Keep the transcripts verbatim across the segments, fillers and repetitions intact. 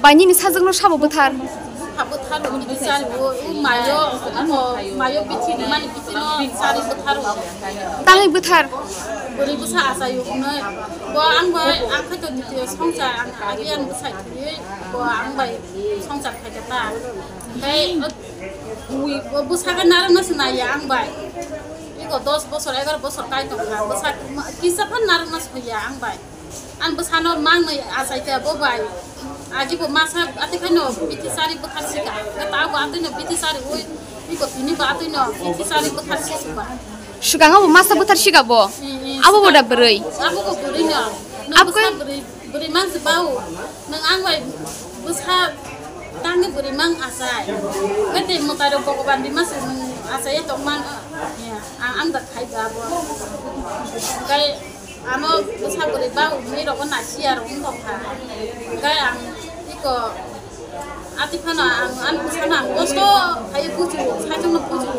Bai nini sajwkno sabo bwthar? Bwthar rok bithi chari o, o mayo, o mayo bithi ni mani bithi no chari bwthar o. Tangwi bwthar? Bwrwi bwsa achai o hwnwi. Bo ang bai, ang khe to ditiyo songchar, ang agi ang bwsai thwiwi, bo ang bai songchar khai kha ta. Tei o, o bwsa khe narwkna se naiya ang bai. Iko dos bosor, egaroh bosor kai tong kha. Bwsa kisa phan narwkna se hoiya ang bai. Ang bwsano mangnwi achai kha bo bai. Agi bo masa atwi khaino bithi chari bwthar sika. Khe ta bo atwino bithi chari ui, iko tini bo atwino bithi chari bwthar sika ba. Swkang abo masa bwthar sika bo? Mm, mm, abo bo da bwrwi? Abo bo bwrwi no. Nang abo bwsa khe bwrwi, bwrwi mang se bao. Nang ang bai bwsa tangwi bwrwi mang achai. Khe tei mwtai rok Bhogoban rima se nang achai tong man. Ya, ang, ang da khai ba bo. Khe Ano bwsa bwrwi ba uni rogo nasi aro wng tong kha. Hwnkhe ang iko ati phano ang ani bwsano ang kosto phaiwi buju, saichungno buju.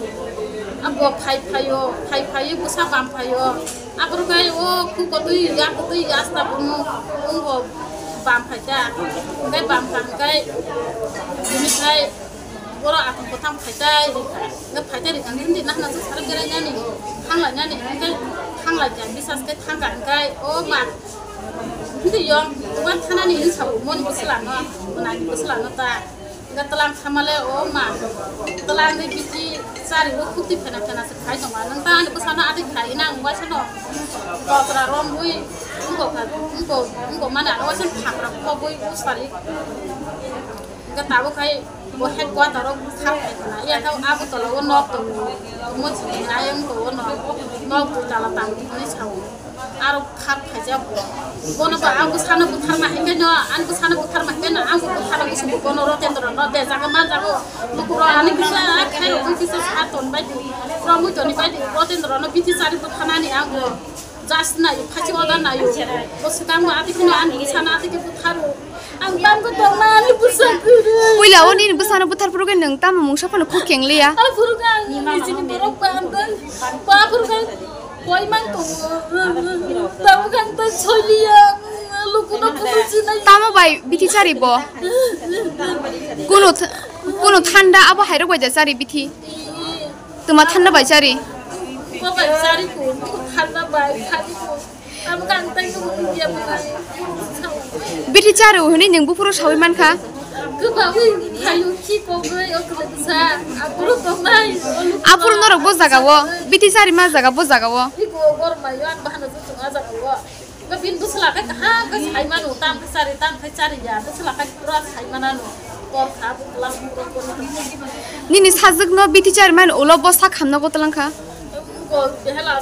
Abo phai phaio, phai phaiwi bwsa bam phaio. Aphuru khe o khu kotwi, ya kotwi, ya asta bono wngbo bam phaikha. Hwnkhe bam kha hwnkhe bini khai Borok athang kwthang phaitai rikha. Hwnkhe phaitai rikha hwnkhe nahna se sari berainani, thanglainani, hwnkhe thanglaikha, bisas khe thangkha, hwnkhe o ma, hwnkhe yong, uban thanani hinwi sao, moni bwswlano, mwnani bwswlano ta. Hwnkhe twlang khamale o ma, twlang ni bithi chari o khukti phena phena se khai tongma. Nwng ta ani bwsano adi khai nang, waisano kotra romwi wngkha, wngkha, wngkha mani aro waisano thapra khobwi usari. Hwnkhe tabuk khai Bo headquarter o thang khai khna, ya khe abo tola o nok tongo, omo chini ayang tongo nok, nok dui tala tang hinwi sao, aro khar khaijak bo. Bono bo ang bwsano butharma hai kheno, ang bwsano butharma hai kheno, ang bo butharma bwswk bono Rotendra no de jaga man jago, nukuro ani kisa khairok kisa sa ton bai di, romwi toni bai di, Rotendra no bithi chari butharnani ang bo. Just nayo, phachi order nayo. Bo swkang bo ati kheno ani bwsano ati khe butharo. Ang tamo tongma ani bwsa kwrwi. Puila o nini bwsano buthar phuru khe nwng tamo mungsa phano khuk keng liya. Aphuru khe ang nini chini borok ba ang tang. Ba aphuru khe koi mang tongo. Tamo khe ang tang soi liya. Lukuno phuru sinai. Tamo bai bithi chari bo. Kuno th-, kuno thanda abo hairok bai da chari bithi. Tuma thanda bai chari. Bo bai chari ko, thanda bai chari ko. Abo kang tai ko ya bo. Bithi chari hwnwi nwng buphuru sawi mankha. Kwbawi thaio khi kogwi o kwbsa. Aphuru tongnai. Aphuru norok bo jaga o. Bithi chari ma jaga bo jaga o. Iko gorma yo ang bahana jotong a jaga o. Bini bwsla khe kaham khe sai mano, tam khe chari, tam khe chari ya. Bwsla khe pura sai manano. Kor kha, bwsla khe pura kor kha. Nini sajwkno bithi chari mani ulo bo sak hamna gotlang kha. Bo behela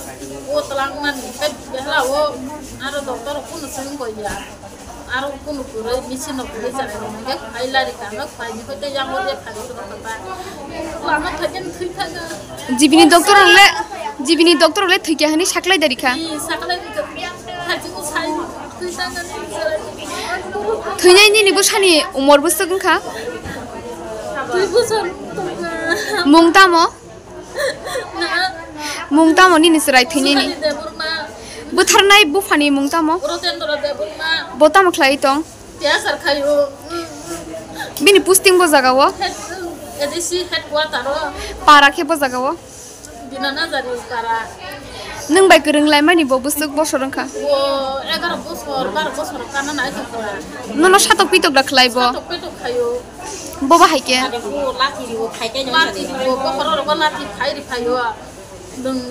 o tlang mani, khe behela o aro doctor kuno swng bo ya. Aro kuno kwrwi, machine no kwrwi chari rok khe phai lari kha, no phai ni khe yang o de phai rok kha. Lama thai khe thwi kha. Jibini doctor rok le, jibini doctor rok le thwi kha hwnwi saklai dari kha. Ee, saklai dari kha. Thwi kha. Thwinai nini bwsani umor bwswk wngkha? Dui bosor tongkha. Mung tamo? Na. Mung tamo nini chwrai thwinani? Sukhali Debbarma. Bwtharnai buphani mung tamo? Rotendra Debbarma. Bo tamo khlai tong? Tiyasar khaio. Bini posting bo jaga o? Head, A D C headquarter o. Para khe bo jaga o? Binanazari para. Nwng bai kwrwng laimani bo bwswk bosor wngkha? Bo egaroh bosor, barah bosor kana nai tongkha. Nono satok pitok da khlai bo? Satok petok khaio. Bo bahai khe? Bo lati riwo, phai khe. Lati riwo, bokhorok rogo lati phai ri phaio. Nwng,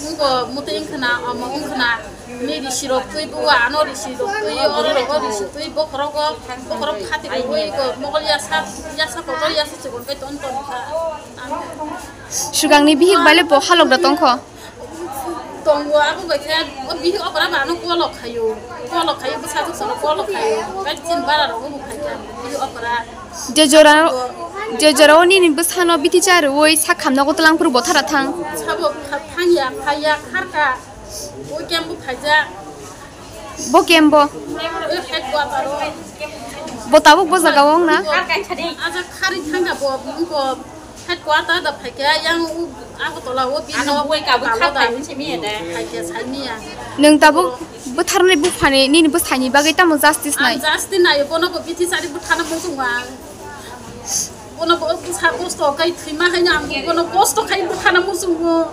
nwng bo muti wngkhna, omo wngkhna. Ni risi rok twi bo ano risi rok twi, oro rogo risi twi, bokhorogo, bokhorok khati rwi ko, mogol yasa, yasa kotor yasa chikon kai ton ton kha. Swkangni bihik bai le bo halok da tongkho? Tongo, abo bai khe o bihik okra ba ano kolok khaio, kolok khaio, bwsa bwsa no kolok khaio, bai chin bara rogo bo khai kha bihik okra. Je jora, je jora o nini bwsano bithi cha rwui sak khamna gotlang phuru bothara thang. Sabo kha-, thangya, phaiya, kharka, o kembo phaijak. Bo kembo? O headquarter o. Bo tabuk bo jaga o wng na? Aja khari thangya bo, bo Headquarter da phaikhe yang u Agartala o bini Ano nok buai kabui kalo kha da. Phai misi miya de. Phaikhe saimiya. Nwng tabuk bwtharnai buphani nini bwsaini bagwi tamo justice nai? Ang justice nai, bono bo bithi chari bwthana muchungo ang. Bono bo bwsa kosto khai thwima haino ang bono kosto khai bwthana muchungo.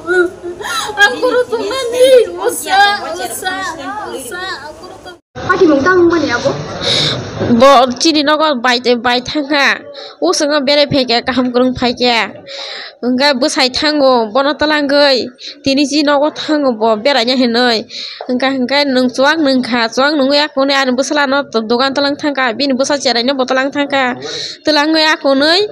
Ang koro tongnani, usa, usa, usa, ang koro tong- Hakimung tamo wngmani abo? Bo chini nogo bai, bai thangkha. Usongo berai phaikha, kaham kwrwng phaikha. Hwnkhe bwsai thango, bono twlangwi. Tini chini nogo thango bo beraina hinwi. Hwnkha, hwnkhe nwng chuwak nwngkha, chuwak nwngwi akhunwi ani bwsalano dogan twlang thangkha, bini bwsa cheraino bo twlang thangkha. Twlangwi akhunwi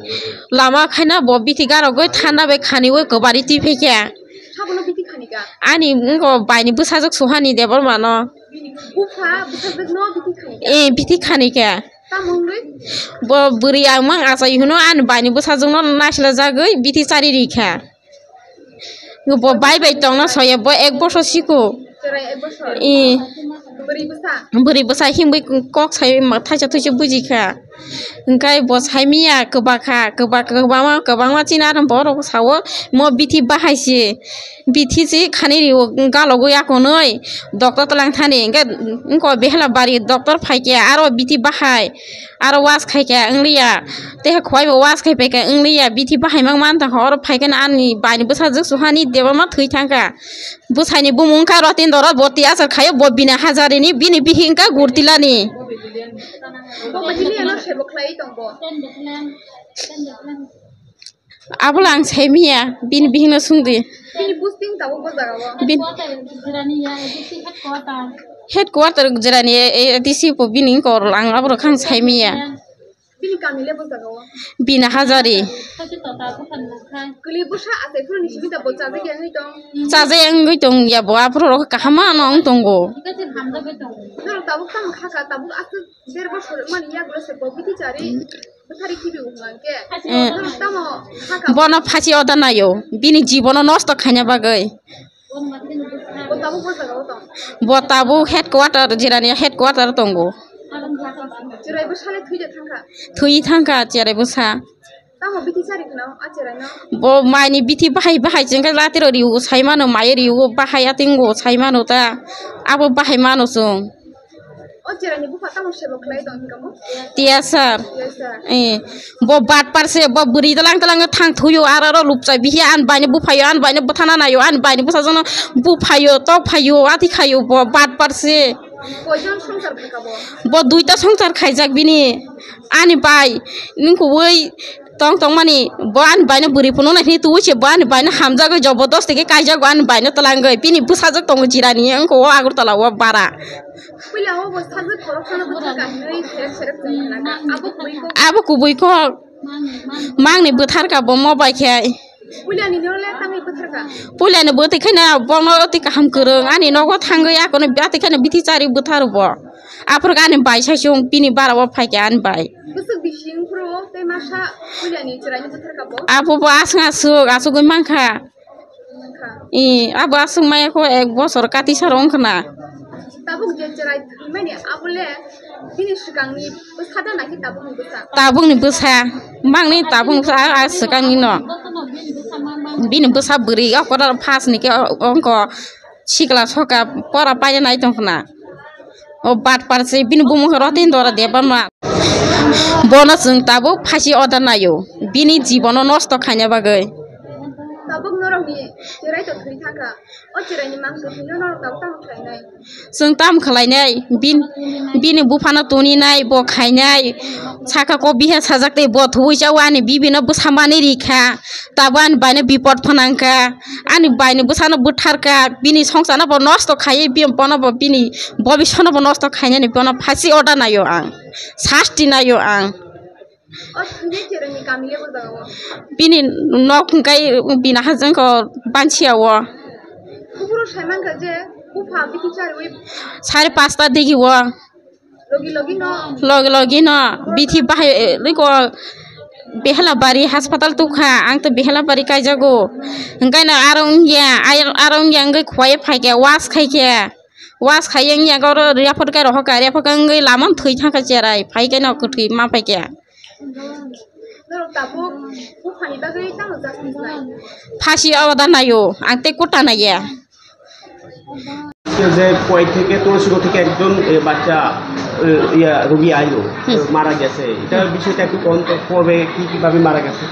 lama khaina bo bithi garogwi thana bai khaniwi kwbari twi phaikha. Sabono bithi khanika? Ani wngkha baini bwsajwk Suhani Debbarmano. Bini bupha bwsajwkno bithi khanika? Eh, bithi khanika. Tamo wngwi? Bo bwrwi ang mang achai hino ani baini bwsajwkno naisla jagwi bithi chari rikha. Bo bai bai tongna soya bo ek bosor siko. Chwrai ek bosor? Eh. Bwrwi bwsa? Bwrwi bwsa himwi kok sai ma thaisa thuisa bujikha. Hwnkhe bo saimiya kwbakha, kwbak-, kwbangma, kwbangma chini aro borok sao mo bithi bahai se, bithi se khani rio galogwi akonwi doctor twlang thani, hwnkhe wngkha Behelabari doctor phaikhe aro bithi bahai, aro wash khaikhe wngliya, tei khwai bo wash khai paikhe wngliya, bithi bahai mang mantha kha, oro phaikhe ani baini bwsajwk Suhani Debbarma thwi thangkha. Bwsaini bumung wngkha Rotindra Boti, achar khaio bo Bina Hazarini, bini bihi wngkha Gurtilani. Bo bini ano sebo khlai tong bo. Abola ang saimiya, bini bihikno sungdi. Bini posting tabuk bo jaga o. Bin- Headquarter jirani, eh, eh, A D C po bini wngkha oro, ang aborok khe ang saimiya. Bini kami le bo jaga o? Bina Hazari. Khachi tota buphang nangkha. Kwlwi bwsa achai phuru ni simi da bo chajak ya wngwi tong? Chajak ya wngwi tong ya bo, aphuru rok kaham ma no wng tongo. Khachi hamjagwi tongo. Norok tabuk tamo kha kha, tabuk aswk der bosor mani yagulo se bo bithi chari bwthari khibi wng lang khe. Eh. Norok tamo kha kha. Bono phasi oda naio, bini jibono nosto khaina bagwi. Bo tabuk bo jaga o tong? Bo tabuk headquarter, jirani headquarter tongo. Chwrai bwsa le thwi de thangkha? Thwi thangkha chwrai bwsa. Tamo bithi chari khna o a chwrai no? Bo maini bithi bahai bahai chwngkhe latiro riu sai mano, mai riu bahai atingo sai mano ta. Abo bahai mano chwng. O chwraini bupha tamo sebo khlai tong hwnka mo? Tiya sir. Yes, sir. Eh, bo batpar se, bo bwrwi tlang tlang thang thuyo, aro aro lupchai bihi an baino buphayo, an baino bwthana nayo, an baino bwsajwkno buphayo, tokphayo, atikhayo, bo batpar se. Koijon songsar khaika bo? Bo duita songsar khaijak bini. Ani bai, nini kubui tong tongmani, bo ani baino bwrwi phunuknai hwnwi tubui se, bo ani baino hamjagwi jobodosti khe kaijago ani baino twlangwi. Bini bwsajwk tongo jirani wngkha o Agartala o bara. Puila o bo sajwk khoroksa no bwthar ka hinwi serep serep chwng khna kha. Abo kubui kok? Abo kubui kok. Mangni bwthar ka bo mo bai khe. Puila ni no le tangwi bwthar ka? Puila ni bwtwi khe na bono twi kaham kwrwng ani nogo thangwi akono bati khe na bithi chari bwthar bo. Aphuru ani bai sai sung bini bara o phai khe ani bai. Bwswk bising phuru tei masa puila ni chwrai ni bwthar ka bo? Abo bo aswk aswk aswkgwi mankha. Mankha. Ee, abo aswk maya kho ek bosor kati sar wng khna. Tabuk je chwrai thwimani abo le bini swkangni bwsa da na khe tabukni bwsa? Tabukni bwsa, mangni tabukni bwsa, a, a swkangni no. Bini bwsa bwrwi o kwtal phas ni khe o, ongko sikla soka pora paina nai tong khna. O batpar se bini bumung khe Rotindra Debbarma. Bono chwng tabuk phasi order naio, bini jibono nosto khaina bagwi. Tabuk norokni chwrai to thwi thangkha. O chwraini mang kwthwino norok tabuk tamo khlainai? Chwng tamo khlainai, bin-, bini buphano tuninai, bo khainai. Saka kok biha sajak tei bo thuwi chao ani bibino bwsa manwi rikha. Tabuk ani baino bipot phanangkha. Ani baini bwsano bwtharkha. Bini songsarno bo nosto khaiwi, bi-, bono bo bini bobiswano bo nosto khainani bono phasi order naio ang. Sasti naio ang. O thwini chwraini kami le bo jaga o? Bini nok hwnkhe bini hajeng khe Bansia o. Buphuru sai mankha je bupha bithi chariwi. Sare pasta digi o. Logi logi no? Logi logi no. Bithi bahai, eh, riko Behelabari hospital tukha. Ang to Behelabari kaijago. Hwnkhe no aro wngya, ai-, aro wngya wngwi khwlaiwi phaikhe, wash khaikhe. Wash khaiya wngya, oro report khe rohorkha, report khe wngwi lamano thwi thangkha cherai. Phaikhe no kwthwi ma phaikhe. Dorok tabuk buphani bagwi tamo justice nai? Phasi oboda naio, ang tei kota naiya. যে কয় থেকে তুলসীগো থেকে একজন, এ, বাচ্চা, এ, ইয়া, রোগী আইলো, হুম। মারা গেছে। এটা বিষয়টা একটু তদন্ত করবে, কি কিভাবে মারা গেছে?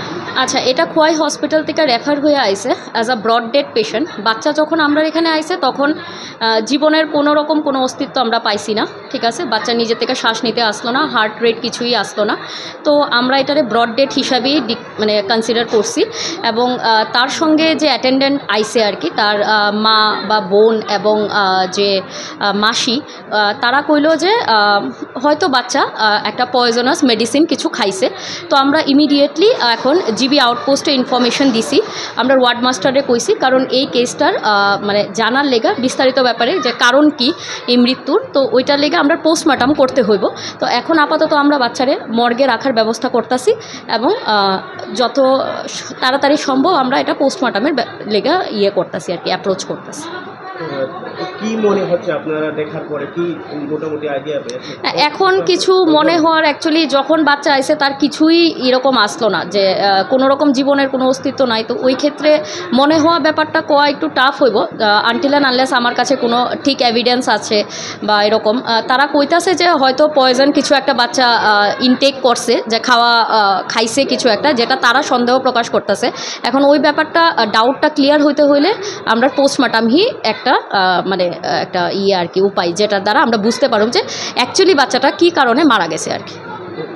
আচ্ছা, এটা খোয়াই হসপিটাল থেকে রেফার হয়ে আইছে as a brought dead patient. বাচ্চা যখন আমরা এখানে আইছে তখন, আহ, জীবনের কোনো রকম কোনো অস্তিত্ব আমরা পাইছি না, ঠিক আছে? বাচ্চা নিজে থেকে শ্বাস নিতে আসলো না, হার্ট রেট কিছুই আসলো না। তো আমরা এটারে ব্রড ডেড হিসাবেই ডি-, মানে কনসিডার করছি। এবং, আহ, তার সঙ্গে যে অ্যাটেন্ডেন্ট আইছে আর কি, তার, আহ, মা বা বোন এবং, আহ, যে, আহ, মাসি, আহ, তারা কইলো যে, আহ, হয়তো বাচ্চা, আহ, একটা পয়জনাস মেডিসিন কিছু খাইছে। তো আমরা ইমিডিয়েটলি এখন জিবি আউটপোস্টে ইনফরমেশন দিছি, আমরা ওয়ার্ড মাস্টারে কইছি, কারণ এই কেসটার, আহ, মানে জানার লেগা বিস্তারিত ব্যাপারে যে কারণ কি এই মৃত্যুর, তো ওইটার লেগে আমরা পোস্টমর্টম করতে হইব। তো এখন আপাতত আমরা বাচ্চারে মর্গে রাখার ব্যবস্থা করতেছি এবং, আহ, যত তাড়াতাড়ি সম্ভব আমরা এটা পোস্টমর্টমের ব্যা-, লেগা ইয়ে করতেছি আর কি, অ্যাপ্রোচ করতেছি। আহ, কি মনে হচ্ছে আপনারা দেখার পরে, কি মোটামুটি আইডিয়া পেয়েছেন? এখন কিছু মনে হওয়ার, অ্যাকচুয়ালি যখন বাচ্চা আইছে তার কিছুই এরকম আসলো না যে, আহ, কোনো রকম জীবনের কোনো অস্তিত্ব নাই। তো ওই ক্ষেত্রে মনে হওয়া ব্যাপারটা কওয়া একটু টাফ হইব, আনটিল অ্যান্ড আনলেস আমার কাছে কোনো ঠিক এভিডেন্স আছে বা এরকম। আহ, তারা কইতাছে যে হয়তো পয়জন কিছু একটা বাচ্চা, আহ, ইনটেক করছে, যে খাওয়া, আহ, খাইছে কিছু একটা, যেটা তারা সন্দেহ প্রকাশ করতেছে। এখন ওই ব্যাপারটা, আহ, ডাউটটা ক্লিয়ার হইতে হইলে আমরা পোস্টমর্টম হি একটা, আহ, মানে, আহ, একটা ইয়ে আর কি, উপায়, যেটার দ্বারা আমরা বুঝতে পারব যে অ্যাকচুয়ালি বাচ্চাটা কি কারণে মারা গেছে আর কি।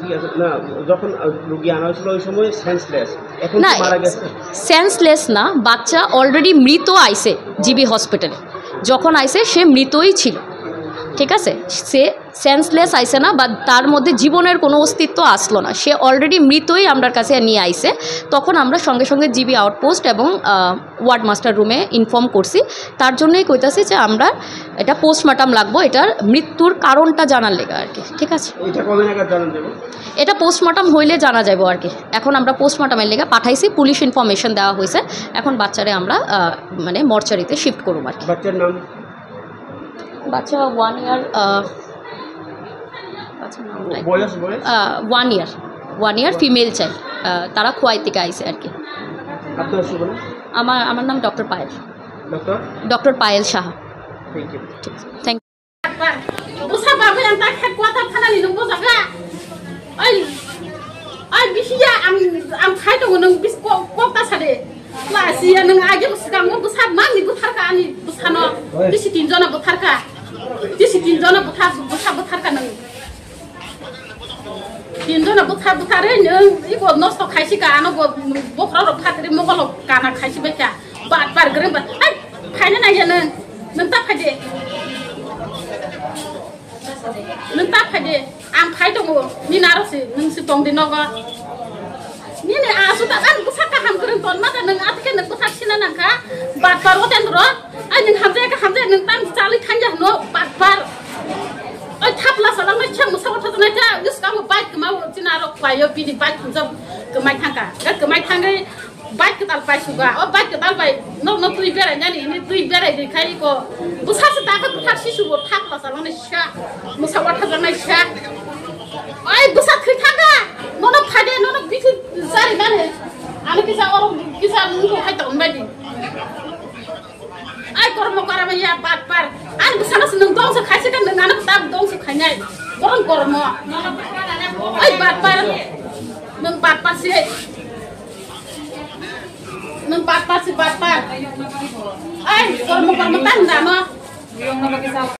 ঠিক আছে, না, যখন, আহ, রুগী আনা হয়েছিল ওই সময় সেন্সলেস, এখন কি না, মারা গেছে? সেন্সলেস না, বাচ্চা অলরেডি মৃত আইছে জিবি হসপিটালে। যখন আইছে সে মৃতই ছিল, ঠিক আছে? সে সেন্সলেস আইছে না বা তার মধ্যে জীবনের কোনো অস্তিত্ব আসলো না, সে অলরেডি মৃতই আমরার কাছে নিয়ে আইছে। তখন আমরা সঙ্গে সঙ্গে জিবি আউটপোস্ট এবং, আহ, ওয়ার্ড মাস্টার রুমে ইনফর্ম করছি। তার জন্যই কইতাছি যে আমরা এটা পোস্টমর্টম লাগবো, এটার মৃত্যুর কারণটা জানার লেগা আর কি, ঠিক আছে? এটা কবে নাগাদ জানা যাবে? এটা পোস্টমর্টম হইলে জানা যাইবো আর কি। এখন আমরা পোস্টমর্টমের লেগা পাঠাইছি, পুলিশ ইনফরমেশন দেওয়া হয়েছে। এখন বাচ্চারে আমরা, আহ, মানে মর্চারিতে শিফট করুম আর কি। বাচ্চার নাম? বাচ্চা ওয়ান ইয়ার, আহ, বাচ্চার নাম নাই। বয়স, বয়স? Ah, one year, one year female child. Ah, তারা খোয়াই থেকে আইছে আর কি। আপনার শুভ নাম? আমার, আমার নাম doctor Payel. Doctor? Doctor Payel Saha. Thank you. Thank Busa babu yang tak headquarter thana ni nung busa ka. Ai, ai bisiya ang, ang khai tongo nung bis ko, kok ta sade. Lasiya nung age bus kang mo busa mani buthar ka ani busa no. Bisi tin jona buthar ka. Bisi tin jona buthar, busa buthar ka nung. Tin jona buthar buthar re nung iko nosto khaisi ka ano bo bokhro ro phatri mogol kana khaisi bai ka. Bat bar grim bat. Ai, khaina nai ya nung. Nung ta phai de. Nung ta phai de, ang phai tongo, nini aro se, nung se tong di nogo. Nini asu ta, ang bwsa kaham kwrwng ton ma ta, nung atike nung bwsa sina nang kha, bat bar o ten ro, ai nung hamjai ka hamjai, nung tang chalwi thang ya no, bat bar. Oi thapla salang nai chang musa wata nai ta, yus kamu bike kma o, china aro kwai o, bini bike hamjam kmai thang ka, ga kmai thang gai, Bike kwtal pai suga, o bike kwtal bai nok nok twi berai nani, ini twi berai di khai ko. Bwsa se dakha bwthak si subo thak la sa mani sa. Musa watha janai sa. Ai bwsa thwi thanga. Nono phade nono bithi jari mani. Ano kisa oro kisa nungko hai ta umbai di. Ai kormo karama ya bat par. Ani bwsa no se nung dong se khai se kan nung ano ta dong se khai nai. Boron kormo. Ai bat par. Nung bat par se. Nung bat par si bat par. Ai, kormo kormo tan dano.